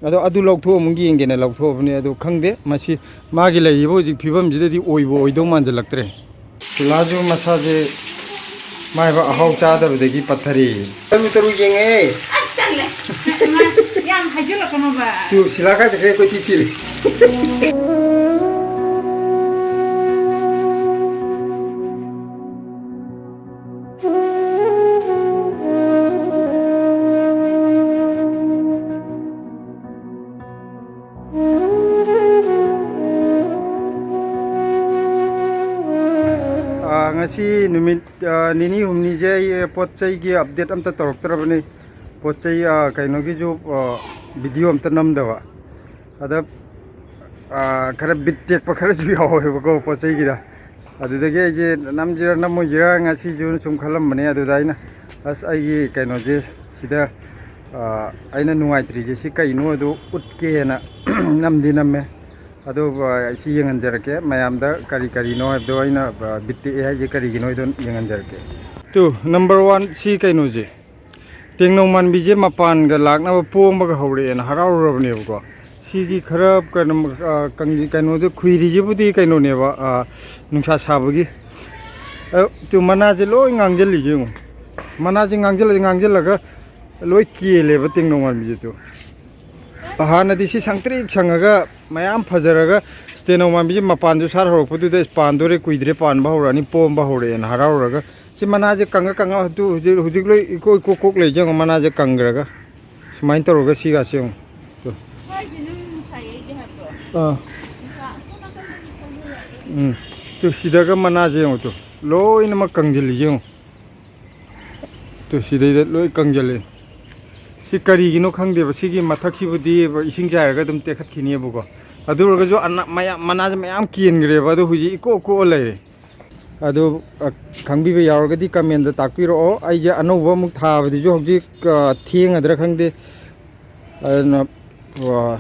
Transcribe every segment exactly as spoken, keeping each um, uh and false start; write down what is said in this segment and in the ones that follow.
ꯑꯗꯣ ꯑꯗꯨ ꯂꯧꯊꯣꯛ ꯑꯃꯨꯛ ꯌꯦꯡꯒꯦꯅ ꯂꯧꯊꯣꯛꯑꯕꯅꯦ꯫ ꯑꯗꯣ ꯈꯪꯗꯦ, ꯃꯁꯤ ꯃꯥꯒꯤ ꯂꯩꯔꯤꯕ ꯍꯧꯖꯤꯛ ꯐꯤꯕꯝꯁꯤꯗꯗꯤ ꯑꯣꯏꯕꯨ ꯑꯣꯏꯗꯧ ꯃꯥꯟꯁꯤꯜꯂꯛꯇ꯭ꯔꯦ꯫ ꯁꯤꯂꯥꯁꯨ ꯃꯁꯥꯁꯦ ꯃꯥꯏꯕ ꯑꯍꯥꯎ ꯆꯥꯗꯕꯗꯒꯤ ꯄꯠꯊꯔꯦ꯫ ꯇꯔꯨ ꯇꯔꯨ ꯌꯦꯡꯉꯦ꯫ ꯑꯁ, ꯇꯜꯂꯦ꯫ ꯌꯥꯝ ꯍꯥꯏꯖꯤꯜꯂꯛꯀꯅꯣꯕ꯫ ꯇꯨ, ꯁꯤꯂꯥ ꯀꯥꯏ ꯆꯠꯈ꯭ꯔꯦ? ꯀꯣꯏꯊꯤ ꯊꯤꯔꯦ꯫ ꯑꯥ, ꯉꯁꯤ ꯅꯨꯃꯤꯠ, ꯑꯥ, ꯅꯤꯅꯤ ꯍꯨꯝꯅꯤꯁꯦ ꯑꯩ ꯄꯣꯠ ꯆꯩꯒꯤ update ꯑꯝꯇ ꯇꯧꯔꯛꯇ꯭ꯔꯕꯅꯤ꯫ ꯄꯣꯠ ꯆꯩ, ꯑꯥ, ꯀꯩꯅꯣꯒꯤꯁꯨ, ꯑꯥ, video ꯑꯝꯇ ꯅꯝꯗꯕ꯫ ꯑꯗ, ꯑꯥ, ꯈꯔ ꯕꯤꯠ ꯇꯦꯛꯄ ꯈꯔꯁꯨ ꯌꯥꯎꯋꯦꯕꯀꯣ ꯄꯣꯠ ꯆꯩꯒꯤꯗ꯫ ꯑꯗꯨꯗꯒꯤ ꯑꯩꯁꯦ ꯅꯝꯁꯤꯔ ꯅꯝꯃꯣꯏꯁꯤꯔ ꯉꯁꯤꯁꯨ ꯁꯨꯝ ꯈꯜꯂꯝꯕꯅꯦ꯫ ꯑꯗꯨꯗ ꯑꯩꯅ, "ꯑꯁ, ꯑꯩꯒꯤ ꯀꯩꯅꯣꯁꯦ ꯁꯤꯗ, ꯑꯥ, ꯑꯩꯅ ꯅꯨꯡꯉꯥꯏꯇ꯭ꯔꯤꯁꯦ ꯁꯤ ꯀꯩꯅꯣ?" ꯑꯗꯨ ꯎꯠꯀꯦꯅ ꯅꯝꯗꯤ ꯅꯝꯃꯦ꯫ ꯑꯗꯣ, ꯑ, ꯁꯤ ꯌꯦꯡꯍꯟꯖꯔꯛꯀꯦ ꯃꯌꯥꯝꯗ, ꯀꯔꯤ ꯀꯔꯤꯅꯣ ꯍꯥꯏꯕꯗꯣ ꯑꯩꯅ, ꯑ, ꯕꯤꯠ ꯇꯦꯛꯑꯦ ꯍꯥꯏꯁꯦ ꯀꯔꯤꯒꯤꯅꯣ ꯍꯥꯏꯗꯣ ꯌꯦꯡꯍꯟꯖꯔꯛꯀꯦ꯫ ꯇꯨ, number one, ꯁꯤ ꯀꯩꯅꯣꯁꯦ, ꯇꯦꯡꯅꯧ ꯃꯥꯟꯕꯤꯁꯦ ꯃꯄꯥꯟꯒ ꯂꯥꯛꯅꯕ ꯄꯣꯝꯕꯒ ꯍꯧꯔꯛꯑꯦꯅ ꯍꯔꯥꯎꯔꯨꯔꯕꯅꯦꯕꯀꯣ꯫ ꯁꯤꯒꯤ ꯈꯔ ꯀꯩꯅꯣ, ꯑ, ꯀꯪ-, ꯀꯩꯅꯣꯗꯣ ꯈꯨꯏꯔꯤꯁꯤꯕꯨꯗꯤ ꯀꯩꯅꯣꯅꯦꯕ, ꯑ, ꯅꯨꯡꯁꯥ ꯁꯥꯕꯒꯤ꯫ ꯑ, ꯇꯨ, ꯃꯅꯥꯁꯦ ꯂꯣꯏ ꯉꯥꯡꯁꯤꯜꯂꯤꯁꯦ ꯌꯦꯡꯉꯣ꯫ ꯃꯅꯥꯁꯦ ꯉꯥꯡꯁꯤꯜꯂ ꯉꯥꯡꯁꯤꯜꯂꯒ ꯂꯣꯏ ꯀꯦꯜꯂꯦꯕ ꯇꯦꯡꯅꯧ ꯃꯥꯟꯕꯤꯁꯦ꯫ ꯇꯨ, ꯍꯥꯟꯅꯗꯤ ꯁꯤ ꯁꯪꯇ꯭ꯔꯤꯛ ꯁꯪꯉꯒ ꯃꯌꯥꯝ ꯐꯖꯔꯒ ꯇꯦꯡꯅꯧ ꯃꯥꯟꯕꯤꯁꯦ ꯃꯄꯥꯟꯁꯨ ꯁꯥꯠ ꯍꯧꯔꯛꯄꯗꯨꯗ, "ꯏꯁ, ꯄꯥꯟꯗꯣꯔꯦ, ꯀꯨꯏꯗ꯭ꯔꯦ ꯄꯥꯟꯕ ꯍꯧꯔꯛꯑꯅꯤ, ꯄꯣꯝꯕ ꯍꯧꯔꯛꯑꯦꯅ" ꯍꯔꯥꯎꯔꯒ, ꯁꯤ ꯃꯅꯥꯁꯦ ꯀꯪꯉ ꯀꯪꯉ ꯍꯧꯖꯤꯛ, ꯍꯧꯖꯤꯛ ꯂꯣꯏ ꯏꯀꯣꯛ ꯏꯀꯣꯛ ꯀꯣꯛ ꯂꯩꯁꯦ ꯌꯦꯡꯉꯣ, ꯃꯅꯥꯁꯦ ꯀꯪꯈ꯭ꯔꯒ꯫ ꯁꯨꯃꯥꯏꯅ ꯇꯧꯔꯒ ꯁꯤꯒꯥꯁꯦ ꯌꯦꯡꯉꯣ꯫ ꯇꯨ꯫ ꯁ꯭ꯋꯥꯏꯁꯦ ꯅꯪ ꯅꯨꯡꯁꯥ ꯌꯩꯗꯦ ꯍꯥꯏꯕ꯭ꯔꯣ? ꯑꯥ꯫ ꯅꯨꯡꯁꯥ ꯑꯁꯣꯝ ꯅꯥꯀꯟꯗꯗꯤ ꯁꯧꯕ ꯌꯥꯏ꯫ ꯎꯝ꯫ ꯇꯨ, ꯁꯤꯗꯒ ꯃꯅꯥꯁꯦ ꯌꯦꯡꯉꯣ ꯇꯨ꯫ ꯂꯣꯏꯅꯃꯛ ꯀꯪꯁꯤꯜꯂꯤ ꯌꯦꯡꯉꯣ꯫ ꯇꯨ, ꯁꯤꯗꯩꯗ ꯂꯣꯏ ꯀꯪꯁꯤꯜꯂꯤ꯫ ꯁꯤ ꯀꯔꯤꯒꯤꯅꯣ ꯈꯪꯗꯦꯕ꯫ ꯁꯤꯒꯤ ꯃꯊꯛꯁꯤꯕꯨꯗꯤ ꯏꯁꯤꯡ ꯆꯥꯏꯔꯒ ꯑꯗꯨꯝ ꯇꯦꯛꯈꯠꯈꯤꯅꯦꯕꯀꯣ꯫ ꯑꯗꯨ ꯑꯣꯏꯔꯒꯁꯨ ꯑꯅ-, ꯃꯌꯥꯝ, ꯃꯅꯥꯁꯦ ꯃꯌꯥꯝ ꯀꯦꯟꯈ꯭ꯔꯦꯕ꯫ ꯑꯗꯣ ꯍꯧꯖꯤꯛ ꯏꯀꯣꯛ ꯀꯣꯛꯑ ꯂꯩꯔꯦ꯫ ꯑꯗꯨ, ꯑ, ꯈꯪꯕꯤꯕ ꯌꯥꯎꯔꯒꯗꯤ comment ꯇꯥꯛꯄꯤꯔꯛꯑꯣ꯫ ꯑꯩꯁꯦ ꯑꯅꯧꯕ ꯑꯃꯨꯛ ꯊꯥꯕꯗꯨꯁꯨ ꯍꯧꯖꯤꯛ, ꯑ, ꯊꯦꯡꯉꯗ꯭ꯔꯥ ꯈꯪꯗꯦ꯫ ꯑꯗꯨꯅ, ꯑ,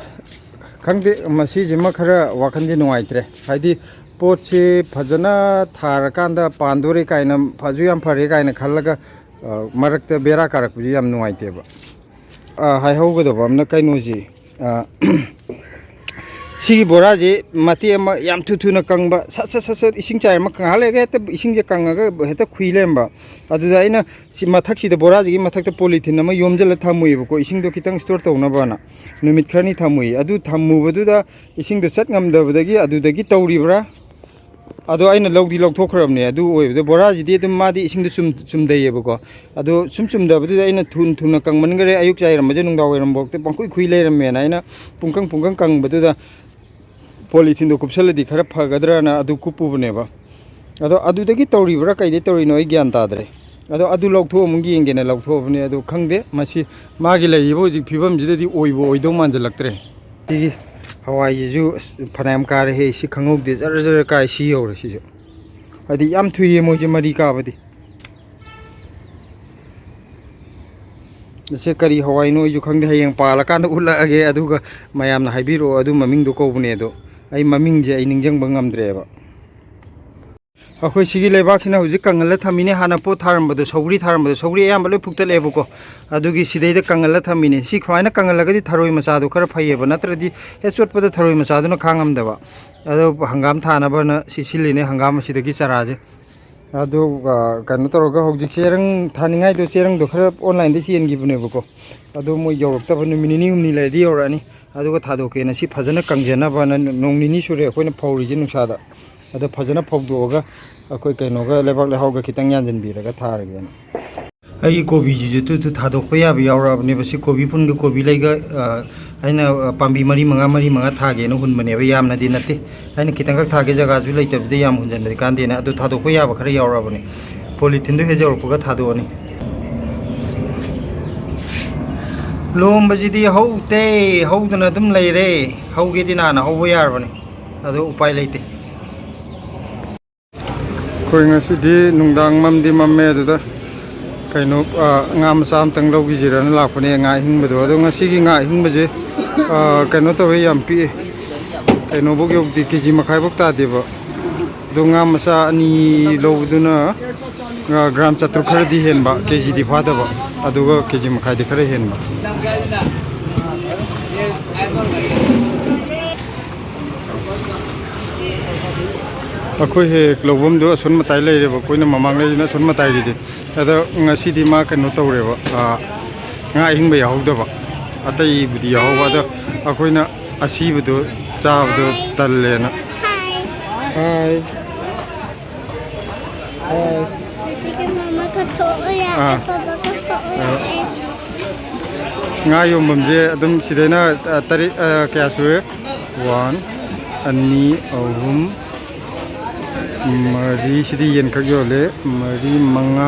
ꯈꯪꯗꯦ, ꯃꯁꯤꯁꯤꯃ ꯈꯔ ꯋꯥꯈꯜꯁꯦ ꯅꯨꯡꯉꯥꯏꯇ꯭ꯔꯦ꯫ ꯍꯥꯏꯗꯤ ꯄꯣꯠꯁꯤ ꯐꯖꯅ ꯊꯥꯔꯀꯥꯟꯗ ꯄꯥꯟꯗꯣꯔꯦ ꯀꯥꯏꯅ, ꯐꯁꯨ ꯌꯥꯝ ꯐꯔꯦ ꯀꯥꯏꯅ ꯈꯜꯂꯒ, ꯑ, ꯃꯔꯛꯇ ꯕꯦꯔꯥ ꯀꯥꯔꯛꯄꯁꯤ ꯌꯥꯝ ꯅꯨꯡꯉꯥꯏꯇꯦꯕ꯫ ꯑ, ꯍꯥꯏꯍꯧꯒꯗꯕ ꯑꯃꯅ ꯀꯩꯅꯣꯁꯤ, ꯑ, ꯁꯤꯒꯤ ꯕꯣꯔꯥꯁꯦ ꯃꯇꯦꯛ ꯑꯃ ꯌꯥꯝ ꯊꯨ ꯊꯨꯅ ꯀꯪꯕ, ꯁꯠ ꯁꯠ ꯁꯠ ꯁꯠ ꯏꯁꯤꯡ ꯆꯥꯏꯔꯝꯃ ꯉꯥꯏꯍꯥꯛ ꯂꯩꯔꯒ ꯍꯦꯛꯇ ꯏꯁꯤꯡꯁꯦ ꯀꯪꯉꯒ ꯍꯦꯛꯇ ꯈꯨꯏ ꯂꯩꯔꯝꯕ꯫ ꯑꯗꯨꯗ ꯑꯩꯅ ꯁꯤ ꯃꯊꯛꯁꯤꯗ, ꯕꯣꯔꯥꯁꯤꯒꯤ ꯃꯊꯛꯇ ꯄꯣꯂꯤꯊꯤꯟ ꯑꯃ ꯌꯣꯝꯁꯤꯜꯂ ꯊꯝꯃꯨꯏꯕꯀꯣ, ꯏꯁꯤꯡꯗꯣ ꯈꯤꯇꯪ ꯁ꯭ꯇꯣꯔ ꯇꯧꯅꯕꯅ꯫ ꯅꯨꯃꯤꯠ ꯈꯔꯅꯤ ꯊꯝꯃꯨꯏ꯫ ꯑꯗꯨ ꯊꯝꯃꯨꯕꯗꯨꯗ ꯏꯁꯤꯡꯗꯣ ꯆꯠ ꯉꯝꯗꯕꯗꯒꯤ ꯑꯗꯨꯗꯒꯤ ꯇꯧꯔꯤꯕ꯭ꯔꯥ, ꯑꯗꯣ ꯑꯩꯅ ꯂꯧꯗꯤ ꯂꯧꯊꯣꯛꯈ꯭ꯔꯕꯅꯦ꯫ ꯑꯗꯨ ꯑꯣꯏꯕꯗ ꯕꯣꯔꯥꯁꯤꯗꯤ ꯑꯗꯨꯝ ꯃꯥꯗꯤ ꯏꯁꯤꯡꯗꯣ ꯆꯨꯝ-, ꯆꯨꯝꯗꯩꯌꯦꯕꯀꯣ꯫ ꯑꯗꯣ ꯁꯨꯝ ꯆꯨꯝꯗꯕꯗꯨꯗ ꯑꯩꯅ ꯊꯨꯅ ꯊꯨꯅ ꯀꯪꯃꯟꯈ꯭ꯔꯦ, ꯑꯌꯨꯛ ꯆꯥꯏꯔꯝꯕꯁꯦ ꯅꯨꯡꯗꯥꯡ ꯋꯥꯏꯔꯝꯐꯥꯎꯗ ꯄꯪꯈꯨꯏ ꯈꯨꯏ ꯂꯩꯔꯝꯃꯦꯅ ꯑꯩꯅ ꯄꯨꯡꯀꯪ ꯄꯨꯡꯀꯪ ꯀꯪꯕꯗꯨꯗ ꯄꯣꯂꯤꯊꯤꯟꯗꯣ ꯀꯨꯞꯁꯜꯂꯗꯤ ꯈꯔ ꯐꯒꯗ꯭ꯔꯅ ꯑꯗꯨ ꯀꯨꯞꯄꯨꯕꯅꯦꯕ꯫ ꯑꯗꯣ ꯑꯗꯨꯗꯒꯤ ꯇꯧꯔꯤꯕ꯭ꯔꯥ ꯀꯩꯗꯩ ꯇꯧꯔꯤꯅꯣ ꯑꯩ ꯒ꯭ꯌꯥꯟ ꯇꯥꯗ꯭ꯔꯦ꯫ ꯑꯗꯣ ꯑꯗꯨ ꯂꯧꯊꯣꯛ ꯑꯃꯨꯛ ꯌꯦꯡꯒꯦꯅ ꯂꯧꯊꯣꯛꯑꯕꯅꯦ꯫ ꯑꯗꯣ ꯈꯪꯗꯦ, ꯃꯁꯤ ꯃꯥꯒꯤ ꯂꯩꯔꯤꯕ ꯍꯧꯖꯤꯛ ꯐꯤꯕꯝꯁꯤꯗꯗꯤ ꯑꯣꯏꯕꯨ ꯑꯣꯏꯗꯧ ꯃꯥꯟꯁꯤꯜꯂꯛꯇ꯭ꯔꯦ꯫ ꯁꯤꯒꯤ ꯍꯋꯥꯏꯁꯤꯁꯨ ꯑꯁ ꯐꯅꯌꯥꯝ ꯀꯥꯔꯦꯍꯦ꯫ ꯁꯤ ꯈꯪꯍꯧꯗꯦ, ꯖꯔ ꯖꯔ ꯀꯥꯏ꯫ ꯁꯤ ꯌꯧꯔꯦ ꯁꯤꯁꯨ꯫ ꯍꯥꯏꯗꯤ ꯌꯥꯝ ꯊꯨꯏꯌꯦ ꯃꯣꯏꯁꯦ ꯃꯔꯤ ꯀꯥꯕꯗꯤ꯫ ꯁꯦ ꯀꯔꯤ ꯍꯋꯥꯏꯅꯣ ꯑꯩꯁꯨ ꯈꯪꯗꯦ꯫ ꯍꯌꯦꯡ ꯄꯥꯜꯂꯀꯥꯟꯗ ꯎꯠꯂꯛꯑꯒꯦ, ꯑꯗꯨꯒ ꯃꯌꯥꯝꯅ ꯍꯥꯏꯕꯤꯔꯛꯑꯣ ꯑꯗꯨ ꯃꯃꯤꯡꯗꯣ ꯀꯧꯕꯅꯦ꯫ ꯑꯗꯣ ꯑꯩ ꯃꯃꯤꯡꯁꯦ ꯑꯩ ꯅꯤꯡꯁꯤꯡꯕ ꯉꯝꯗ꯭ꯔꯦꯕ꯫ ꯑꯩꯈꯣꯏ ꯁꯤꯒꯤ ꯂꯩꯕꯥꯛꯁꯤꯅ ꯍꯧꯖꯤꯛ ꯀꯪꯍꯜꯂ ꯊꯝꯃꯤꯅꯦ꯫ ꯍꯥꯟꯅ ꯄꯣꯠ ꯊꯥꯔꯝꯕꯗꯣ, ꯁꯧꯒ꯭ꯔꯤ ꯊꯥꯔꯝꯕꯗꯣ, ꯁꯧꯒ꯭ꯔꯤ ꯑꯌꯥꯝꯕ ꯂꯣꯏ ꯐꯨꯛꯇꯠꯂꯛꯑꯦꯕꯀꯣ꯫ ꯑꯗꯨꯒꯤ ꯁꯤꯗꯩꯗ ꯀꯪꯍꯜꯂ ꯊꯝꯃꯤꯅꯦ꯫ ꯁꯤ ꯁꯨꯃꯥꯏꯅ ꯀꯪꯍꯜꯂꯒꯗꯤ ꯊꯔꯣꯏ ꯃꯆꯥꯗꯣ ꯈꯔ ꯐꯩꯌꯦꯕ, ꯅꯠꯇ꯭ꯔꯗꯤ ꯍꯦꯛ ꯆꯣꯠꯄꯗ ꯊꯔꯣꯏ ꯃꯆꯥꯗꯨꯅ ꯈꯥꯡꯉꯝꯗꯕ꯫ ꯑꯗꯣ ꯍꯪꯒꯥꯝ ꯊꯥꯅꯕꯅ ꯁꯤ ꯁꯤꯜꯂꯤꯅꯦ, ꯍꯪꯒꯥꯝ ꯑꯁꯤꯗꯒꯤ ꯆꯔꯥꯁꯦ꯫ ꯑꯗꯨ, ꯑ, ꯀꯩꯅꯣ ꯇꯧꯔꯒ ꯍꯧꯖꯤꯛ ꯆꯦꯔꯪ ꯊꯥꯅꯤꯡꯉꯥꯏꯗꯣ, ꯆꯦꯔꯪꯗꯣ ꯈꯔ ꯑꯣꯟꯂꯥꯏꯟꯗ ꯆꯦꯟꯈꯤꯕꯅꯦꯕꯀꯣ꯫ ꯑꯗꯣ ꯃꯣꯏ ꯌꯧꯔꯛꯇꯕ, ꯅꯨꯃꯤꯠ ꯅꯤꯅꯤ ꯍꯨꯝꯅꯤ ꯂꯩꯔꯗꯤ ꯌꯧꯔꯛꯑꯅꯤ꯫ ꯑꯗꯨꯒ ꯊꯥꯗꯣꯛꯀꯦꯅ, ꯁꯤ ꯐꯖꯅ ꯀꯪꯖꯅꯕꯅ ꯅꯣꯡ ꯅꯤꯅꯤ ꯁꯨꯔꯦ ꯑꯩꯈꯣꯏꯅ ꯐꯧꯔꯤꯁꯦ ꯅꯨꯡꯁꯥꯗ꯫ ꯑꯗꯣ ꯐꯖꯅ ꯐꯧꯗꯣꯛꯑꯒ ꯑꯩꯈꯣꯏ ꯀꯩꯅꯣꯒ, ꯂꯩꯕꯥꯛ ꯂꯩꯍꯥꯎꯒ ꯈꯤꯇꯪ ꯌꯥꯟꯁꯤꯟꯕꯤꯔꯒ ꯊꯥꯔꯒꯦꯅ꯫ ꯑꯩꯒꯤ ꯀꯣꯕꯤꯁꯤꯁꯨ ꯇꯨ, ꯇꯨ ꯊꯥꯗꯣꯛꯄ ꯌꯥꯕ ꯌꯥꯎꯔꯛꯑꯕꯅꯦꯕ꯫ ꯁꯤ ꯀꯣꯕꯤ ꯐꯨꯜꯒ ꯀꯣꯕꯤ ꯂꯩꯒ, ꯑ, ꯑꯩꯅ, ꯑ, ꯄꯥꯝꯕꯤ ꯃꯔꯤ ꯃꯉꯥ, ꯃꯔꯤ ꯃꯉꯥ ꯊꯥꯒꯦꯅ ꯍꯨꯟꯕꯅꯦꯕ, ꯌꯥꯝꯅꯗꯤ ꯅꯠꯇꯦ꯫ ꯑꯩꯅ ꯈꯤꯇꯪꯈꯛ ꯊꯥꯒꯦ, ꯖꯒꯥꯁꯨ ꯂꯩꯇꯕꯗ ꯌꯥꯝ ꯍꯨꯟꯖꯟꯕꯗꯤ ꯀꯥꯟꯗꯦꯅ꯫ ꯑꯗꯨ ꯊꯥꯗꯣꯛꯄ ꯌꯥꯕ ꯈꯔ ꯌꯥꯎꯔꯛꯑꯕꯅꯦ꯫ ꯄꯣꯂꯤꯊꯤꯟꯗꯨ ꯍꯦꯛ ꯌꯧꯔꯛꯄꯒ ꯊꯥꯗꯣꯛꯑꯅꯤ꯫ ꯂꯣꯝꯕꯁꯤꯗꯤ ꯍꯧꯗꯦ, ꯍꯧꯗꯅ ꯑꯗꯨꯝ ꯂꯩꯔꯦ꯫ ꯍꯧꯒꯦꯗꯤ ꯅꯍꯥꯟꯅ ꯍꯧꯕ ꯌꯥꯔꯕꯅꯦ, ꯑꯗꯣ ꯎꯄꯥꯏ ꯂꯩꯇꯦ꯫ ꯑꯩꯈꯣꯏ ꯉꯁꯤꯗꯤ ꯅꯨꯡꯗꯥꯡ ꯃꯝꯗꯤ ꯃꯝꯃꯦ, ꯑꯗꯨꯗ ꯀꯩꯅꯣ, ꯑ, ꯉꯥ ꯃꯆꯥ ꯑꯝꯇꯪ ꯂꯧꯈꯤꯁꯤꯔꯅ ꯂꯥꯛꯄꯅꯦ, ꯉꯥ ꯑꯍꯤꯡꯕꯗꯣ꯫ ꯑꯗꯣ ꯉꯁꯤꯒꯤ ꯉꯥ ꯑꯍꯤꯡꯕꯁꯦ, ꯑ, ꯀꯩꯅꯣ ꯇꯧꯋꯦ, ꯌꯥꯝ ꯄꯤꯛꯑꯦ, ꯀꯩꯅꯣꯐꯧ ꯌꯧꯗꯦ, ꯀꯦ ꯖꯤ ꯃꯈꯥꯏꯐꯧ ꯇꯥꯗꯦꯕ꯫ ꯑꯗꯣ ꯉꯥ ꯃꯆꯥ ꯑꯅꯤ ꯂꯧꯕꯗꯨꯅ, ꯑ, ꯒ꯭ꯔꯥꯝ ꯆꯥꯇ꯭ꯔꯨꯛ ꯈꯔꯗꯤ ꯍꯦꯟꯕ, ꯀꯦ ꯖꯤꯗꯤ ꯐꯥꯗꯕ, ꯑꯗꯨꯒ ꯀꯦ ꯖꯤ ꯃꯈꯥꯏꯗꯤ ꯈꯔ ꯍꯦꯟꯕ꯫ ꯑꯩꯈꯣꯏ ꯍꯦꯛ ꯂꯧꯐꯝꯗꯣ ꯑꯁꯣꯟ ꯃꯇꯥꯏ ꯂꯩꯔꯦꯕ, ꯑꯩꯈꯣꯏꯅ ꯃꯃꯥꯡ ꯂꯩꯔꯤꯅ ꯑꯁꯣꯟ ꯃꯇꯥꯏꯒꯤꯗꯤ꯫ ꯑꯗꯣ ꯉꯁꯤꯗꯤ ꯃꯥ ꯀꯩꯅꯣ ꯇꯧꯔꯦꯕ, ꯑꯥ, ꯉꯥ ꯑꯍꯤꯡꯕ ꯌꯥꯎꯍꯧꯗꯕ, ꯑꯇꯩꯕꯨꯗꯤ ꯌꯥꯎꯍꯧꯕ꯫ ꯑꯗꯣ ꯑꯩꯈꯣꯏꯅ ꯑꯁꯤꯕꯗꯣ ꯆꯥꯕꯗꯣ ꯇꯜꯂꯦꯅ꯫ ꯍꯥꯏ꯫ ꯍꯥꯏ꯫ ꯁꯤꯒꯤ ꯃꯃꯥ ꯀꯠꯊꯣꯛꯑꯣ ꯌꯥꯏ, ꯑꯥ꯫ ꯄꯥꯄꯥ ꯀꯠꯊꯣꯛꯑꯣ ꯑꯥ꯫ ꯌꯥꯏ꯫ ꯉꯥ ꯌꯣꯟꯐꯝꯁꯦ ꯑꯗꯨꯝ ꯁꯤꯗꯩꯅ, ꯑ, ꯇꯔꯦꯠ, ꯑ, ꯀꯌꯥ ꯁꯨꯔꯦ? ꯋꯥꯟ, ꯑꯅꯤ, ꯑꯍꯨꯝ, ꯃꯔꯤ꯫ ꯁꯤꯗꯤ ꯌꯦꯟꯈꯛ ꯌꯣꯜꯂꯦ꯫ ꯃꯔꯤ, ꯃꯉꯥ꯫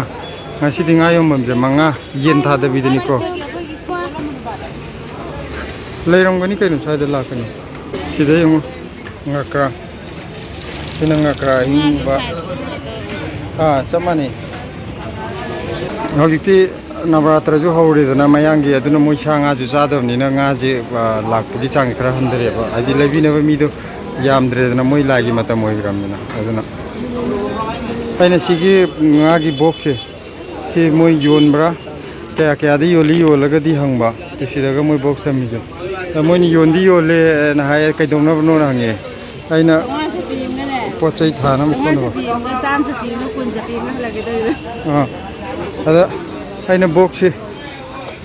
ꯉꯁꯤꯗꯤ ꯉꯥ ꯌꯣꯟꯐꯝꯁꯦ ꯃꯉꯥ, ꯌꯦꯟ ꯊꯥꯗꯕꯤꯗꯅꯤꯀꯣ꯫ ꯂꯩꯔꯝꯒꯅꯤ ꯀꯩꯅꯣ, ꯁ꯭ꯋꯥꯏꯗ ꯂꯥꯛꯀꯅꯤ꯫ ꯁꯤꯗ ꯌꯦꯡꯉꯨ, ꯉꯀ꯭ꯔꯥ꯫ ꯁꯤꯅ ꯉꯀ꯭ꯔꯥ ꯑꯍꯤꯡꯕ꯫ ꯑꯥ, ꯆꯞ ꯃꯥꯟꯅꯩ꯫ ꯍꯧꯖꯤꯛꯇꯤ ꯅꯕꯔꯥꯇ꯭ꯔꯁꯨ ꯍꯧꯔꯦꯗꯅ ꯃꯌꯥꯡꯒꯤ, ꯑꯗꯨꯅ ꯃꯣꯏ ꯁꯥ ꯉꯥꯁꯨ ꯆꯥꯗꯕꯅꯤꯅ ꯉꯥꯁꯦ, ꯑꯥ, ꯂꯥꯛꯄꯒꯤ ꯆꯥꯡꯁꯦ ꯈꯔ ꯍꯟꯊꯔꯦꯕ, ꯍꯥꯏꯗꯤ ꯂꯩꯕꯤꯅꯕ ꯃꯤꯗꯣ ꯌꯥꯝꯗ꯭ꯔꯦꯗꯅ, ꯃꯣꯏ ꯂꯥꯏꯒꯤ ꯃꯇꯝ ꯑꯣꯏꯈ꯭ꯔꯕꯅꯤꯅ꯫ ꯑꯗꯨꯅ ꯑꯩꯅ ꯁꯤꯒꯤ ꯉꯥꯒꯤ ꯕꯣꯛꯁꯁꯦ, ꯁꯤ ꯃꯣꯏ ꯌꯣꯟꯕ꯭ꯔꯥ, ꯀꯌꯥ ꯀꯌꯥꯗ ꯌꯣꯜꯂꯤ, ꯌꯣꯜꯂꯒꯗꯤ ꯍꯪꯕ꯫ ꯁꯤꯗꯒ ꯃꯣꯏ ꯕꯣꯛꯁ ꯊꯝꯃꯤꯁꯦ꯫ ꯑꯗ ꯃꯣꯏꯅ ꯌꯣꯟꯗꯤ ꯌꯣꯜꯂꯦꯅ ꯍꯥꯏ, ꯀꯩꯗꯧꯅꯕꯅꯣꯅ ꯍꯪꯉꯦ꯫ ꯑꯩꯅ ꯆꯥꯝꯃꯉꯥ ꯆꯠꯄꯤ ꯑꯃꯒꯅꯦ꯫ ꯄꯣꯠ ꯆꯩ ꯊꯥꯅꯕ ꯆꯥꯝꯃꯉꯥ ꯈꯣꯠꯅꯕ꯫ ꯆꯠꯄꯤ ꯑꯃꯒ ꯆꯥꯝꯃ ꯆꯠꯄꯤ ꯑꯃꯒ ꯀꯨꯟ ꯆꯠꯄꯤ ꯑꯃꯒ ꯍꯜꯂꯛꯀꯦ ꯇꯧꯔꯤꯕ꯫ ꯑꯥ꯫ ꯑꯗ ꯑꯩꯅ ꯕꯣꯛꯁꯁꯦ,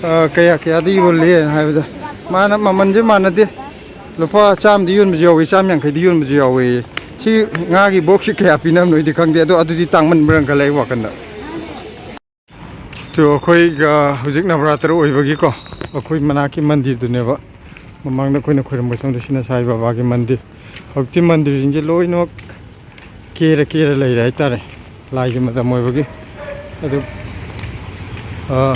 ꯑ, ꯀꯌꯥ ꯀꯌꯥꯗ ꯌꯣꯜꯂꯤ ꯍꯥꯏꯕꯗ, ꯃꯥꯅ ꯃꯃꯜꯁꯦ ꯃꯥꯟꯅꯗꯦ, ꯂꯨꯄꯥ ꯆꯥꯝꯃꯗꯤ ꯌꯣꯟꯕꯁꯨ ꯌꯥꯎꯏ, ꯆꯥꯝꯃ ꯌꯥꯡꯈꯩꯗꯤ ꯌꯣꯟꯕꯁꯨ ꯌꯥꯎꯏ꯫ ꯁꯤ ꯉꯥꯒꯤ ꯕꯣꯛꯁꯁꯤ ꯀꯌꯥ ꯄꯤꯅꯕꯅꯣꯗꯤ ꯈꯪꯗꯦ, ꯑꯗꯣ ꯑꯗꯨꯗꯤ ꯇꯥꯡꯃꯟꯕ꯭ꯔꯥ ꯈꯜꯂꯦ ꯑꯩ ꯋꯥꯈꯜꯗ꯫ ꯇꯨ, ꯑꯩꯈꯣꯏꯒ ꯍꯧꯖꯤꯛ ꯅꯕꯔꯥꯇ꯭ꯔ ꯑꯣꯏꯕꯒꯤꯀꯣ, ꯑꯩꯈꯣꯏ ꯃꯅꯥꯛꯀꯤ ꯃꯟꯗꯤꯔꯗꯨꯅꯦꯕ꯫ ꯃꯃꯥꯡꯗ ꯑꯩꯈꯣꯏꯅ ꯈꯣꯏꯔꯝꯕ ꯆꯪꯕꯗꯣ ꯁꯤꯅ ꯁꯥꯏ ꯕꯥꯕꯥꯒꯤ ꯃꯟꯗꯤꯔ꯫ ꯍꯧꯖꯤꯛꯇꯤ ꯃꯟꯗꯤꯔꯁꯤꯡꯁꯦ ꯂꯣꯏꯅꯃꯛ ꯀꯦꯔ ꯀꯦꯔ ꯂꯩꯔꯦ ꯍꯥꯏꯇꯥꯔꯦ, ꯂꯥꯏꯒꯤ ꯃꯇꯝ ꯑꯣꯏꯕꯒꯤ꯫ ꯑꯗꯨ, ꯑꯥ,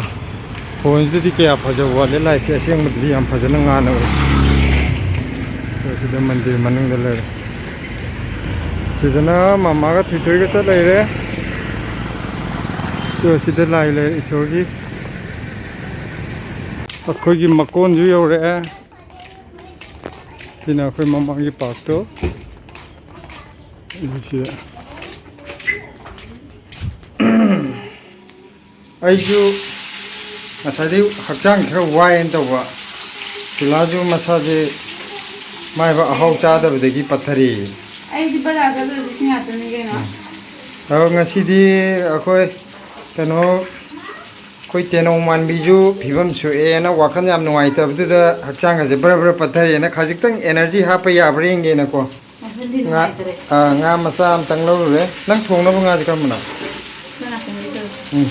ꯐꯣꯟꯁꯤꯗꯗꯤ ꯀꯌꯥ ꯐꯖꯕ ꯋꯥꯠꯂꯦ, ꯂꯥꯏꯠꯁꯦ ꯑꯁꯦꯡꯕꯗꯗꯤ ꯌꯥꯝ ꯐꯖꯅ ꯉꯥꯟꯅ ꯎꯏ꯫ ꯑꯗꯣ ꯁꯤꯗ ꯃꯟꯗꯤꯔ ꯃꯅꯨꯡꯗ ꯂꯩꯔꯦ꯫ ꯁꯤꯗꯅ ꯃꯃꯥꯒ ꯊꯣꯏꯊꯣꯏꯒ ꯆꯠ ꯂꯩꯔꯦ꯫ ꯑꯗꯣ ꯁꯤꯗ ꯂꯥꯏ ꯂꯩꯔꯦ ꯏꯁꯣꯔꯒꯤ꯫ ꯑꯩꯈꯣꯏꯒꯤ ꯃꯀꯣꯟꯁꯨ ꯌꯧꯔꯛꯑꯦ꯫ ꯁꯤꯅ ꯑꯩꯈꯣꯏ ꯃꯃꯥꯡꯒꯤ ꯄꯥꯔꯛꯇꯣ꯫ ꯑꯗꯨ ꯁꯤꯗ ꯑꯩꯁꯨ ꯉꯁꯥꯏꯗꯩ ꯍꯛꯆꯥꯡ ꯈꯔ ꯋꯥꯏꯅ ꯇꯧꯕ, ꯁꯤꯂꯥꯁꯨ ꯃꯁꯥꯁꯦ ꯃꯥꯏꯕ ꯑꯍꯥꯎ ꯆꯥꯗꯕꯗꯒꯤ ꯄꯠꯊꯔꯦꯌꯦ꯫ ꯑꯩꯗꯤ ꯕꯖꯥꯔ ꯆꯠꯂꯨꯔꯗꯤ ꯁꯤ ꯉꯥꯛꯇꯅꯤ ꯀꯩꯅꯣ꯫ ꯑꯗꯣ ꯉꯁꯤꯗꯤ ꯑꯩꯈꯣꯏ ꯀꯩꯅꯣ, ꯑꯩꯈꯣꯏ ꯇꯦꯅꯧ ꯃꯥꯟꯕꯤꯁꯨ ꯐꯤꯕꯝ ꯁꯣꯛꯑꯦꯅ ꯋꯥꯈꯜ ꯌꯥꯝ ꯅꯨꯡꯉꯥꯏꯇꯕꯗꯨꯗ ꯍꯛꯆꯥꯡꯒꯁꯦ ꯕ꯭ꯔ ꯕ꯭ꯔ ꯄꯠꯊꯔꯦꯅ ꯈꯖꯤꯛꯇꯪ energy ꯍꯥꯞꯄ ꯌꯥꯕ꯭ꯔꯥ ꯌꯦꯡꯒꯦꯅꯀꯣ꯫ ꯉꯁꯤꯗꯤ ꯉꯥ, ꯅꯨꯡꯉꯥꯏꯇꯔꯦ꯫ ꯑꯥ, ꯉꯥ ꯃꯆꯥ ꯑꯃꯇꯪ ꯂꯧꯔꯨꯔꯦ꯫ ꯅꯪ ꯊꯣꯡꯅꯕ ꯉꯥꯁꯦ ꯀꯔꯝꯕꯅꯣ? ꯁꯣꯝ ꯅꯥꯀꯟꯒꯤꯗꯣ꯫ ꯎꯝ꯫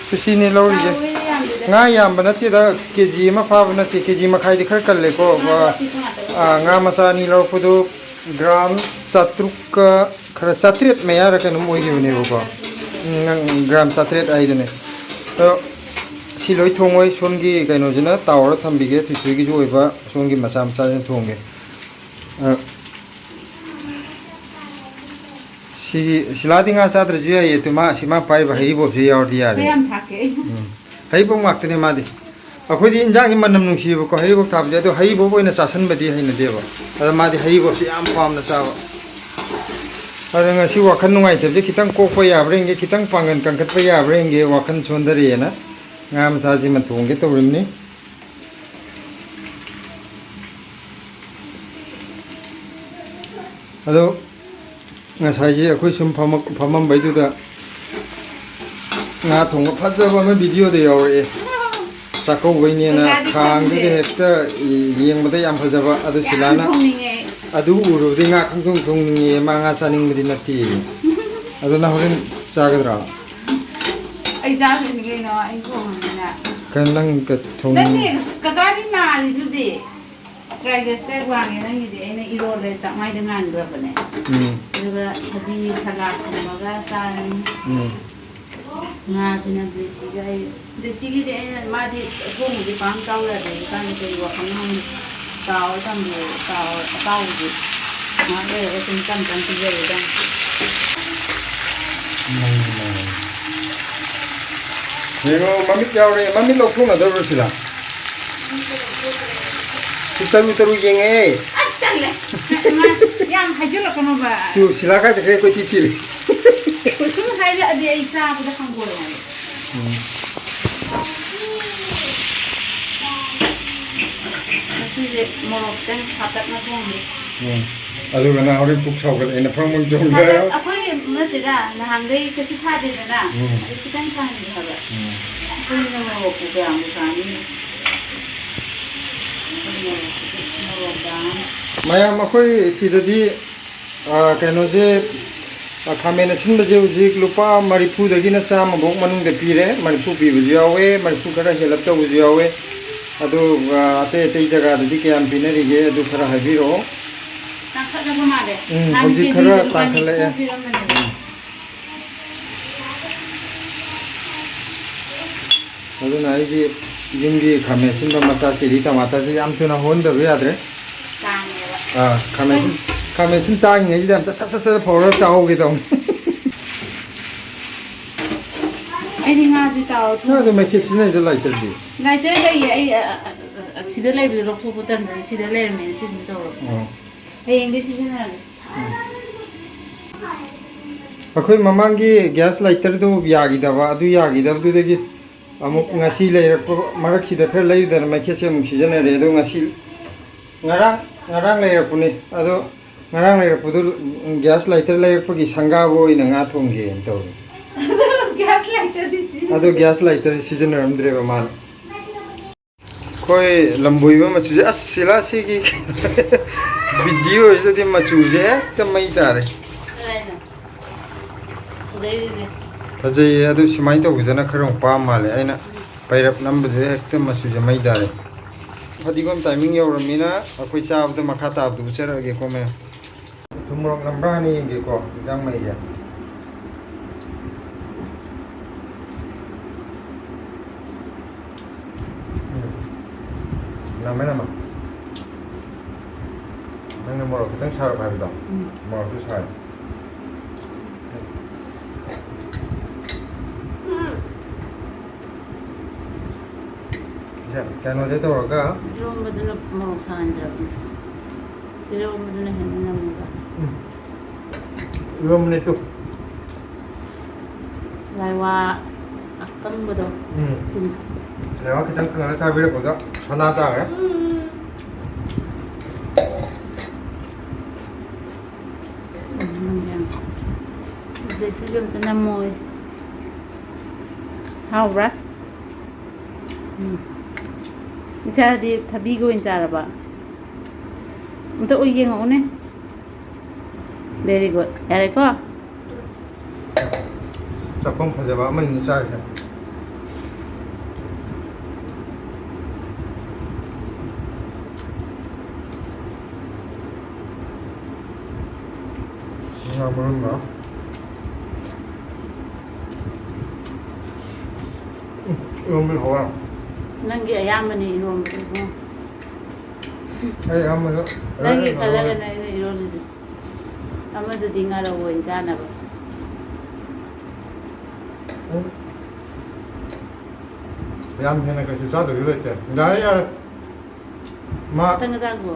ꯁꯤ ꯁꯤꯅꯤ ꯂꯧꯔꯤꯁꯦ꯫ ꯆꯥꯎꯋꯦ ꯌꯥꯝꯗꯦꯗ꯫ ꯉꯥ ꯌꯥꯝꯕ ꯅꯠꯇꯦꯗ, ꯀꯦ ꯖꯤ ꯑꯃ ꯐꯥꯕ ꯅꯠꯇꯦ, ꯀꯦ ꯖꯤ ꯃꯈꯥꯏꯗꯤ ꯈꯔ ꯀꯜꯂꯦꯀꯣ꯫ ꯉꯥꯗꯣ ꯑꯥ, ꯑꯄꯤꯛꯄ ꯉꯥꯛꯇ ꯑꯥ, ꯉꯥ ꯂꯧꯔꯦ꯫ ꯃꯆꯥ ꯑꯅꯤ ꯂꯧꯔꯛꯄꯗꯨ ꯒ꯭ꯔꯥꯝ ꯆꯥꯇ꯭ꯔꯨꯛꯀ ꯈꯔ, ꯆꯥꯇ꯭ꯔꯦꯠ ꯃꯌꯥꯔ ꯀꯩꯅꯣꯝ ꯑꯣꯏꯈꯤꯕꯅꯦꯕꯀꯣ꯫ ꯎꯝ, ꯅꯪ ꯒ꯭ꯔꯥꯝ ꯆꯥꯇ꯭ꯔꯦꯠ ꯍꯥꯏꯗꯨꯅꯦ꯫ ꯑꯗꯣ ꯁꯤ ꯂꯣꯏ ꯊꯣꯡꯉꯣꯏ, ꯁꯣꯝꯒꯤ ꯀꯩꯅꯣꯁꯤꯅ ꯇꯥꯎꯔ ꯊꯝꯕꯤꯒꯦ, ꯊꯣꯏꯊꯣꯏꯒꯤꯁꯨ ꯑꯣꯏꯕ, ꯁꯣꯝꯒꯤ ꯃꯆꯥ ꯃꯆꯥꯁꯤꯅ ꯊꯣꯡꯒꯦ꯫ ꯑ, ꯁꯤꯒꯤ ꯁꯤꯂꯥꯗꯤ ꯉꯥ ꯆꯥꯗ꯭ꯔꯁꯨ ꯌꯥꯏꯌꯦ, ꯑꯗꯨ ꯃꯥ, ꯁꯤ ꯃꯥ ꯄꯥꯏꯔꯤꯕ ꯍꯩꯔꯤꯕꯣꯞꯁꯦ ꯌꯥꯎꯔꯗꯤ ꯌꯥꯔꯦ꯫ ꯈꯔ ꯌꯥꯝ ꯊꯥꯛꯀꯦ ꯑꯩ꯫ ꯎꯝ꯫ ꯍꯩꯔꯤꯕꯣꯞ ꯉꯥꯛꯇꯅꯦ ꯃꯥꯗꯤ꯫ ꯑꯩꯈꯣꯏꯗꯤ ꯏꯟꯖꯥꯡꯒꯤ ꯃꯅꯝ ꯅꯨꯡꯁꯤꯌꯦꯕꯀꯣ, ꯍꯩꯔꯤꯕꯣꯞ ꯊꯥꯕꯁꯦ, ꯑꯗꯣ ꯍꯩꯔꯤꯕꯣꯞ ꯑꯣꯏꯅ ꯆꯥꯁꯟꯕꯗꯤ ꯍꯩꯅꯗꯦꯕ꯫ ꯑꯗ ꯃꯥꯗꯤ ꯍꯩꯔꯤꯕꯣꯞꯁꯦ ꯌꯥꯝ ꯄꯥꯝꯅ ꯆꯥꯕ꯫ ꯑꯗ ꯉꯁꯤ ꯋꯥꯈꯜ ꯅꯨꯡꯉꯥꯏꯇꯕꯁꯦ ꯈꯤꯇꯪ ꯀꯣꯛꯄ ꯌꯥꯕ꯭ꯔꯥ ꯌꯦꯡꯒꯦ, ꯈꯤꯇꯪ ꯄꯥꯡꯒꯜ ꯀꯟꯈꯠꯄ ꯌꯥꯕ꯭ꯔꯥ ꯌꯦꯡꯒꯦ, ꯋꯥꯈꯜ ꯁꯣꯟꯊꯔꯛꯑꯦꯅ ꯉꯥ ꯃꯆꯥꯁꯤꯃ ꯊꯣꯡꯒꯦ ꯇꯧꯔꯤꯕꯅꯤ꯫ ꯑꯗꯣ ꯉꯁꯥꯏꯒꯤ ꯑꯩꯈꯣꯏ ꯁꯨꯝ ꯐꯝꯃꯛ-, ꯐꯝꯃꯝꯕꯩꯗꯨꯗ ꯉꯥ ꯊꯣꯡꯕ ꯐꯖꯕ ꯑꯃ videoꯗ ꯌꯥꯎꯔꯛꯑꯦ꯫ ꯆꯥꯛꯀꯧꯕꯩꯅꯦꯅ ꯄꯩꯁꯥꯗꯤ ꯈꯥꯡꯗꯨꯗ ꯈꯪꯗꯦ꯫ ꯍꯦꯛꯇ ꯌꯦꯡꯕꯗ ꯌꯥꯝ ꯐꯖꯕ꯫ ꯑꯗꯨ ꯌꯥꯝ ꯁꯤꯂꯥꯅ ꯊꯣꯡꯅꯤꯡꯉꯦ ꯑꯩ꯫ ꯑꯗꯨ ꯎꯔꯨꯕꯗꯩ ꯉꯥ ꯈꯪꯊꯣꯡ ꯊꯣꯡꯅꯤꯡꯉꯦ, ꯃꯥ ꯉꯥ ꯆꯥꯅꯤꯡꯕꯗꯤ ꯅꯠꯇꯦ꯫ ꯑꯗꯨ ꯅꯪ ꯍꯣꯔꯦꯟ ꯆꯥꯒꯗ꯭ꯔꯣ? ꯑꯩ ꯆꯥꯗꯣꯏꯅꯤ ꯀꯩꯅꯣ, ꯑꯩ ꯊꯣꯡꯉꯕꯅꯤꯅ꯫ ꯀꯩꯅꯣ ꯅꯪ ꯀ-, ꯊꯣꯡ- ꯅꯠꯇꯦ, ꯀꯀꯥꯗꯤ ꯅꯥꯔꯤꯗꯨꯗꯤ꯫ Triglyceride ꯋꯥꯡꯉꯦ ꯅꯪꯒꯤꯗꯤ, ꯑꯩꯅ ꯏꯔꯣꯜꯂꯦ, ꯆꯥꯛꯃꯥꯏꯗ ꯉꯥꯟꯈ꯭ꯔꯕꯅꯦ꯫ ꯎꯝ꯫ ꯑꯗꯨꯒ ꯊꯕꯤ ꯁꯂꯥꯗ ꯀꯨꯝꯕꯒ ꯆꯥꯔꯅꯤ꯫ ꯎꯝ꯫ ꯉꯥꯁꯤꯅ ꯗꯦꯁꯤꯒ ꯑꯩ, ꯗꯦꯁꯤꯒꯤꯗꯤ ꯑꯩꯅ, ꯃꯥꯗꯤ ꯑꯊꯣꯡꯕꯗꯤ ꯄꯥꯛ ꯆꯥꯎ ꯌꯥꯗꯦ ꯍꯧꯖꯤꯛꯀꯥꯟꯗꯤ, ꯀꯔꯤ ꯋꯥꯈꯜꯅꯣ ꯈꯪꯗꯦ꯫ ꯇꯥꯎꯔ ꯊꯝꯕꯤꯔꯦ, ꯇꯥꯎꯔ ꯑꯇꯥꯎꯕꯗꯤ꯫ ꯉꯥꯏꯍꯥꯛ ꯂꯩꯔꯒ ꯁꯨꯝ ꯇꯞ ꯇꯞ ꯄꯤꯖꯔꯦ ꯏꯆꯥꯅ꯫ ꯌꯦꯡꯉꯣ, ꯃꯃꯤꯠ ꯌꯥꯎꯔꯦ꯫ ꯃꯃꯤꯠ ꯂꯧꯊꯣꯛꯅꯗꯕ꯭ꯔꯣ ꯁꯤꯗ? ꯁꯤ ꯇꯔꯨ ꯇꯔꯨ ꯌꯦꯡꯉꯦ꯫ ꯑꯁ, ꯇꯜꯂꯦ꯫ ꯌꯥꯝ ꯍꯥꯏꯖꯤꯜꯂꯛꯀꯅꯣꯕ꯫ ꯇꯨ, ꯁꯤꯂꯥ ꯀꯥꯏ ꯆꯠꯈ꯭ꯔꯦ? ꯀꯣꯏꯊꯤ ꯊꯤꯔꯦ꯫ ꯀꯩꯁꯨꯝ ꯍꯥꯏꯔꯛꯑꯗꯤ ꯑꯩ ꯆꯥꯕꯗ ꯍꯪꯒꯣꯏ ꯍꯥꯏꯕ꯫ ꯎꯝ꯫ ꯁꯤꯁꯦ ꯃꯣꯔꯣꯛ ꯈꯤꯇꯪ ꯁꯥꯇꯛꯅ ꯊꯣꯡꯉꯦ꯫ ꯎꯝ꯫ ꯑꯗꯨꯒ ꯅꯪ ꯍꯣꯔꯦꯟ ꯄꯨꯛ ꯁꯥꯎꯒꯠꯂꯛꯑꯦꯅ ꯐ꯭ꯔꯪ ꯐ꯭ꯔꯪ ꯆꯣꯡꯒꯦ ꯍꯥꯏꯔꯣ? ꯁꯥꯇꯛ-, ꯑꯩꯈꯣꯏ ꯅꯠꯇꯦꯗ, ꯅꯍꯥꯟꯈꯩ ꯀꯩꯁꯨ ꯁꯥꯗꯦꯗꯅ꯫ ꯎꯝ꯫ ꯑꯗꯨ ꯈꯤꯇꯪ ꯁꯥꯍꯟꯒꯦ ꯍꯥꯏꯕ꯫ ꯎꯝ꯫ ꯑꯩꯈꯣꯏꯅ ꯃꯣꯔꯣꯛꯄꯨ ꯀꯌꯥꯝ ꯆꯥꯅꯤꯡꯉꯤ? ꯃꯣꯔꯣꯛ ꯑꯃ꯫ ꯃꯌꯥꯝ ꯑꯩꯈꯣꯏ ꯁꯤꯗꯗꯤ ꯑꯥ, ꯀꯩꯅꯣꯁꯦ, ꯑꯥ, ꯈꯥꯃꯦꯟ ꯑꯁꯤꯟꯕꯁꯦ ꯍꯧꯖꯤꯛ ꯂꯨꯄꯥ ꯃꯔꯤꯐꯨꯗꯒꯤꯅ ꯆꯥꯝꯃꯐꯧ ꯃꯅꯨꯡꯗ ꯄꯤꯔꯦ꯫ ꯃꯔꯤꯐꯨ ꯄꯤꯕꯁꯨ ꯌꯥꯎꯋꯦ, ꯃꯔꯤꯐꯨ ꯈꯔ ꯍꯦꯜꯂꯞ ꯇꯧꯕꯁꯨ ꯌꯥꯎꯋꯦ꯫ ꯑꯗꯨꯒ ꯑꯇꯩ ꯑꯇꯩ ꯖꯒꯥꯗꯗꯤ ꯀꯌꯥꯝ ꯄꯤꯅꯔꯤꯒꯦ, ꯑꯗꯨ ꯈꯔ ꯍꯥꯏꯕꯤꯔꯛꯑꯣ꯫ ꯇꯥꯡꯈꯠꯂꯕ ꯃꯥꯜꯂꯦ꯫ ꯎꯝ, ꯅꯍꯥꯟ ꯍꯧꯖꯤꯛ ꯈꯔ ꯀꯦꯖꯤꯗ ꯂꯨꯄꯥ ꯇꯥꯡꯈꯠꯂꯛꯑꯦ꯫ ꯅꯤꯐꯨ ꯄꯤꯔꯝꯕꯅꯦꯕ꯫ ꯎꯝ꯫ ꯑꯗꯨꯅ ꯑꯩꯒꯤ ꯌꯨꯝꯒꯤ ꯈꯥꯃꯦꯟ ꯑꯁꯤꯟꯕ ꯃꯆꯥ ꯆꯤꯂꯤ ꯇꯃꯥꯇꯔꯁꯦ ꯌꯥꯝ ꯊꯨꯅ ꯍꯧꯍꯟꯗꯕ ꯌꯥꯗ꯭ꯔꯦ꯫ ꯇꯥꯡꯉꯦꯕ꯫ ꯑꯥ, ꯈꯥꯃꯦꯟ ꯑꯁꯤꯟ-, ꯈꯥꯃꯦꯟ ꯑꯁꯤꯟ ꯇꯥꯡꯉꯤꯉꯩꯁꯤꯗ ꯑꯝꯇ ꯁꯠ ꯁꯠ ꯁꯠ ꯐꯧꯔꯒ ꯆꯥꯍꯧꯒꯦ ꯇꯧꯅꯤ꯫ ꯑꯩꯗꯤ ꯉꯥꯁꯦ ꯇꯥꯎꯔ ꯊꯣꯡ-, ꯅꯪ ꯑꯗꯨꯝ ꯃꯩꯈꯦꯠ ꯁꯤꯖꯤꯟꯅꯩꯗꯣ ꯂꯥꯏꯇꯔꯗꯤ? ꯂꯥꯏꯇꯔ ꯂꯩꯌꯦ꯫ ꯑꯩ, ꯑ, ꯑ, ꯑ, ꯁꯤꯗ ꯂꯩꯕꯗꯣ ꯂꯧꯊꯣꯛꯄ ꯇꯟꯗꯅ ꯁꯤꯗ ꯂꯩꯔꯝꯃꯦꯅ ꯁꯤ ꯑꯗꯨꯝ ꯇꯧꯔꯕ꯫ ꯑꯣ꯫ ꯍꯌꯦꯡꯗꯤ ꯁꯤꯖꯤꯟꯅꯔꯒꯦ꯫ ꯎꯝ꯫ ꯑꯩꯈꯣꯏ ꯃꯃꯥꯡꯒꯤ ꯒ꯭ꯌꯥꯁ ꯂꯥꯏꯇꯔꯗꯨ ꯌꯥꯈꯤꯗꯕ, ꯑꯗꯨ ꯌꯥꯈꯤꯗꯕꯗꯨꯗꯒꯤ ꯑꯃꯨꯛ ꯉꯁꯤ ꯂꯩꯔꯛꯄ ꯃꯔꯛꯁꯤꯗ ꯈꯔ ꯂꯩꯔꯨꯗꯅ ꯃꯩꯈꯦꯠꯁꯦ ꯑꯃꯨꯛ ꯁꯤꯖꯤꯟꯅꯔꯦ꯫ ꯑꯗꯣ ꯉꯁꯤ, ꯉꯔꯥꯡ, ꯉꯔꯥꯡ ꯂꯩꯔꯛꯄꯅꯤ꯫ ꯑꯗꯣ ꯉꯔꯥꯡ ꯂꯩꯔꯛꯄꯗꯨ, ꯎꯝ, ꯒ꯭ꯌꯥꯁ ꯂꯥꯏꯇꯔ ꯂꯩꯔꯛꯄꯒꯤ ꯁꯪꯒꯥꯕ ꯑꯣꯏꯅ ꯉꯥ ꯊꯣꯡꯒꯦꯅ ꯇꯧꯔꯤ꯫ ꯒ꯭ꯌꯥꯁ ꯂꯥꯏꯇꯔꯗꯤ ꯁꯤꯖꯤꯟꯅ- ꯑꯗꯣ ꯒ꯭ꯌꯥꯁ ꯂꯥꯏꯇꯔ ꯁꯤꯖꯤꯟꯅꯔꯝꯗ꯭ꯔꯦꯕ ꯃꯥꯅ꯫ ꯑꯩꯈꯣꯏ ꯂꯝꯕꯣꯏꯕ ꯃꯆꯨꯁꯦ, ꯑꯁ, ꯁꯤꯂꯥ ꯁꯤꯒꯤ ꯚꯤꯗꯤꯑꯣꯁꯤꯗꯗꯤ ꯃꯆꯨꯁꯦ ꯍꯦꯛꯇ ꯃꯩ ꯇꯥꯔꯦ꯫ ꯀꯗꯥꯏꯗ? ꯑꯁ, ꯐꯖꯩꯗꯨꯗꯤ꯫ ꯐꯖꯩꯌꯦ, ꯑꯗꯨ ꯁꯨꯃꯥꯏꯅ ꯇꯧꯕꯤꯗꯅ ꯈꯔ ꯑꯃꯨꯛ ꯄꯥꯝ ꯃꯥꯜꯂꯦ꯫ ꯑꯩꯅ ꯄꯩꯔꯞ ꯅꯝꯕꯗꯨꯗ ꯍꯦꯛꯇ ꯃꯆꯨꯁꯦ ꯃꯩ ꯇꯥꯔꯦ꯫ ꯐꯗꯤꯒꯣꯝ ꯇꯥꯏꯃꯤꯡ ꯌꯧꯔꯕꯅꯤꯅ ꯑꯩꯈꯣꯏ ꯆꯥꯕꯗ ꯃꯈꯥ ꯇꯥꯕꯗꯨ ꯎꯠꯆꯔꯛꯑꯒꯦꯀꯣ, ꯃꯌꯥꯝ꯫ ꯊꯨꯝ ꯃꯣꯔꯣꯛ ꯅꯝꯕ꯭ꯔꯥ ꯍꯥꯟꯅ ꯌꯦꯡꯒꯦꯀꯣ, ꯏꯟꯖꯥꯡ ꯃꯩꯁꯦ꯫ ꯎꯝ꯫ ꯅꯝꯃꯦ, ꯅꯝꯃꯦ꯫ ꯅꯪꯅ ꯃꯣꯔꯣꯛ ꯈꯤꯇꯪ ꯁꯥꯔꯞ ꯍꯥꯏꯕꯗꯣ, ꯎꯝ꯫ ꯃꯣꯔꯣꯛꯁꯨ ꯁꯥꯔꯦ꯫ ꯁꯦ, ꯀꯩꯅꯣꯁꯦ ꯇꯧꯔꯒ꯫ ꯏꯔꯣꯝꯕꯗꯨꯅ ꯃꯣꯔꯣꯛ ꯁꯥꯍꯟꯗ꯭ꯔꯕꯅꯤ꯫ ꯏꯔꯣꯝꯕꯗꯨꯅ ꯍꯦꯟꯅ ꯅꯝꯃꯦꯕ꯫ ꯎꯝ꯫ ꯏꯔꯣꯝꯕꯅꯦ ꯇꯨ꯫ ꯂꯥꯏꯋꯥ ꯑꯀꯪꯕꯗꯣ꯫ ꯎꯝ꯫ ꯇꯤꯡ-, ꯂꯥꯏꯋꯥ ꯈꯤꯇꯪ ꯀꯪꯍꯜꯂ ꯆꯥꯕꯤꯔꯛꯄꯗꯣ ꯁꯅꯥ ꯇꯥꯈ꯭ꯔꯦ꯫ ꯁꯤꯁꯨ ꯑꯝꯇ ꯅꯝꯃꯣꯏ꯫ ꯍꯥꯎꯕ꯭ꯔꯥ? ꯎꯝ꯫ ꯏꯆꯥꯗꯤ ꯊꯕꯤꯒ ꯑꯣꯏꯅ ꯆꯥꯔꯕ? ꯑꯝꯇ ꯎꯏ ꯌꯦꯡꯉꯛꯎꯅꯦ꯫ Very good. ꯌꯥꯔꯦꯀꯣ? ꯆꯥꯛꯈꯨꯝ ꯐꯖꯕ ꯑꯃꯅꯤ ꯆꯥꯔꯤꯁꯦ꯫ ꯉꯥ ꯃꯔꯨꯝꯒ꯫ ꯎꯝ, ꯏꯔꯣꯝꯕꯗꯤ ꯍꯥꯎꯋꯦ꯫ ꯅꯪꯒꯤ ꯑꯌꯥꯝꯕꯅꯤ ꯏꯔꯣꯝꯕꯗꯤ ꯏꯕꯨꯡꯉꯣ꯫ ꯑꯩ ꯑꯌꯥꯝꯕꯗ ꯅꯪꯒꯤ ꯈꯜꯂꯒꯅ ꯑꯩꯅ ꯏꯔꯣꯜꯂꯤꯁꯦ꯫ ꯑꯃꯗꯨꯗꯤ ꯉꯥꯔꯧ ꯑꯣꯏꯅ ꯆꯥꯅꯕ꯫ ꯎꯝ꯫ ꯌꯥꯝ ꯍꯦꯟꯅ ꯀꯩꯁꯨ ꯆꯥꯗꯕꯤ ꯂꯩꯇꯦ꯫ ꯌꯥꯔꯦ, ꯌꯥꯔꯦ꯫ ꯃꯥ ꯈꯤꯇꯪ ꯆꯥꯈꯣ꯫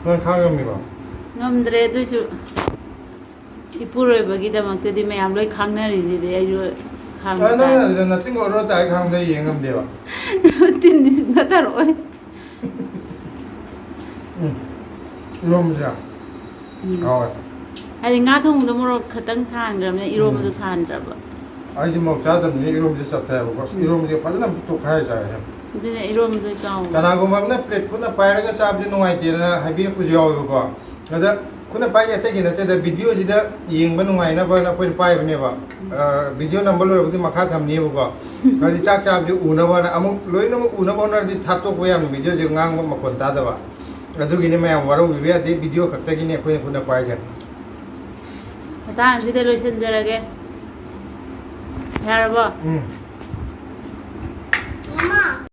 ꯅꯪ ꯈꯥꯡ ꯉꯝꯃꯤꯕꯣ? ꯉꯝꯗ꯭ꯔꯦ, ꯑꯗꯨꯏꯁꯨ ꯏꯄꯨꯔꯣꯏꯕꯒꯤꯗꯃꯛꯇꯗꯤ ꯃꯌꯥꯝ ꯂꯣꯏ ꯈꯥꯡꯅꯔꯤꯁꯤꯗꯤ ꯑꯩꯁꯨ ꯈꯥꯡꯕ ꯑ, ꯅꯪꯅ ꯇꯥꯔꯦ꯫ ꯑꯗꯨꯗ ꯅꯇꯤꯟꯒ ꯑꯣꯔꯣ ꯇꯥꯏ ꯈꯥꯡꯗ ꯌꯦꯡ ꯉꯝꯗꯦꯕ꯫ ꯇꯤꯟꯗꯤ ꯁꯨꯡꯊꯥ ꯊꯥꯔꯛꯑꯣꯏ꯫ ꯎꯝ꯫ ꯏꯔꯣꯝꯕꯁꯦ ꯎꯝ꯫ ꯍꯥꯎꯋꯦ꯫ ꯍꯥꯏꯗꯤ ꯉꯥ ꯊꯣꯡꯕꯗ ꯃꯣꯔꯣꯛ ꯈꯛꯇꯪ ꯁꯥꯍꯟꯈ꯭ꯔꯕꯅꯤꯅ ꯏꯔꯣꯝꯕꯗꯣ ꯎꯝ꯫ ꯁꯥꯍꯟꯗ꯭ꯔꯕ꯫ ꯑꯩꯗꯤ ꯃꯣꯔꯣꯛ ꯆꯥꯗꯕꯅꯤꯅ ꯏꯔꯣꯝꯕꯁꯦ ꯆꯞ ꯆꯥꯏꯕꯀꯣ꯫ ꯑꯁ, ꯎꯝ꯫ ꯏꯔꯣꯝꯕꯁꯦ ꯐꯖꯅ ꯇꯣꯠꯈꯥꯏꯔ ꯆꯥꯏ꯫ ꯑꯗꯨꯅ ꯏꯔꯣꯝꯕꯗꯣ ꯆꯥꯎ꯫ ꯀꯅꯥꯒꯨꯝꯕ ꯑꯃꯅ plate ꯈꯨꯠꯅ ꯄꯥꯏꯔꯒ ꯆꯥꯕꯗꯤ ꯅꯨꯡꯉꯥꯏꯇꯦꯅ ꯍꯥꯏꯕꯤꯔꯛꯄꯁꯨ ꯌꯥꯎꯋꯦꯕꯀꯣ꯫ ꯑꯗ ꯈꯨꯠꯅ ꯄꯥꯏꯁꯦ ꯑꯇꯩꯒꯤ ꯅꯠꯇꯦꯗ, videoꯁꯤꯗ ꯌꯦꯡꯕ ꯅꯨꯡꯉꯥꯏꯅꯕꯅ ꯑꯩꯈꯣꯏꯅ ꯄꯥꯏꯕꯅꯦꯕ꯫ ꯑ, video ꯅꯝꯕ ꯂꯣꯏꯔꯕꯗꯤ ꯃꯈꯥ ꯊꯝꯅꯤꯕꯀꯣ꯫ ꯍꯥꯏꯗꯤ ꯆꯥꯛ ꯆꯥꯕꯁꯦ ꯎꯅꯕꯅ, ꯑꯃꯨꯛ ꯂꯣꯏꯅꯃꯛ ꯎꯅꯕ ꯍꯣꯠꯅꯔꯗꯤ ꯊꯥꯞꯇꯣꯛꯄ ꯌꯥꯝꯅ videoꯁꯦ ꯉꯥꯡꯕ ꯃꯈꯣꯟ ꯇꯥꯗꯕ꯫ ꯑꯗꯨꯒꯤꯅꯤ ꯃꯌꯥꯝ ꯋꯥꯔꯧꯕꯤꯕ ꯌꯥꯗꯦ, video ꯈꯛꯇꯒꯤꯅꯤ ꯑꯩꯈꯣꯏꯅ ꯈꯨꯠꯅ ꯄꯥꯏꯁꯦ꯫ ꯃꯇꯥꯡꯁꯤꯗ ꯂꯣꯏꯁꯤꯟꯖꯔꯒꯦ꯫ ꯌꯥꯔꯕꯣ? ꯎꯝ꯫